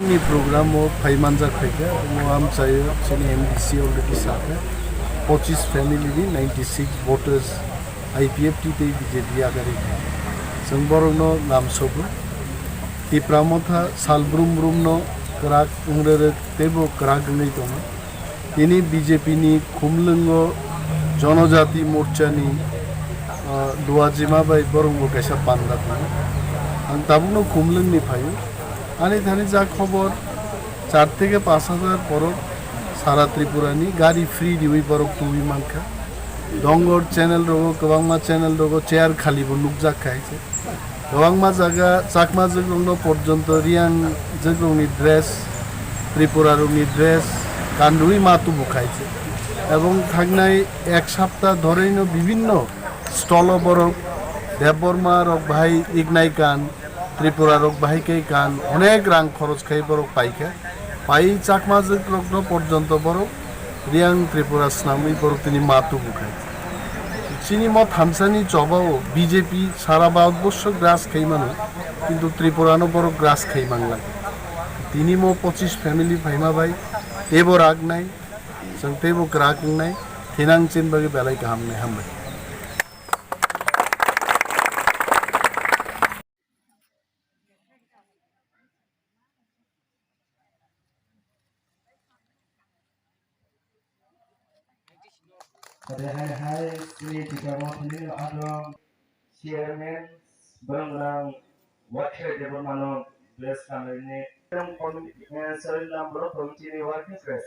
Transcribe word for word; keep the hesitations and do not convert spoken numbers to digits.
Ni program o phaimanjak phaikha, omo amchaio chini M D C already sakha, pochis family ni ninety six voters I P F T tei B J P agari. Chwng borokno lamsogo. Tipra Motha sal brum brum no kwrak wngre rwk teibo kwrak wngwi tongo. Tini B J P ni Khumlwngo Jonojati Morcha ni, ah, Duajima bai borok bo kaisa panda tongo. Ang tabukno Khumlwng ni phaio. Ani thani ja khobor, char theke panch hajar borok sara Tripura ni gari free riwi borok tubui mankha. Dongor channel rogo, kwbangma channel rogo chair khali bo nukjak khai se. Kwbangma jaga Chakma jwkrokno porjonto Riyang jwkrokni dress, Tripura rokni dress kanrwi ma tubu khai se. Ebong thangnai ek sapta dhorino bibinno stolo borok Debbarma rok bahai iknai kan, Tripura rok bahai khe kan, onek rang khoros khai borok paikha. Pai Chakma jwkrokno porjonto borok Riyang Tripura swnamwi borok tini ma tubu khai. Chini mo thamsani chobao B J P sara Bharatborsho gras khai mano, kintu Tripura no borok gras khai mangla. Tini mo pochis family phaima bai teibo rak nai, chwng teibo kwrak wngnai, thinang chin bagwi belai kaham nai, hambai. Ode hai hai chini Tipra Mothani adong chairman borok nang Wakhre Debbarmano bless khamlaini. Sorry number committee ni working press.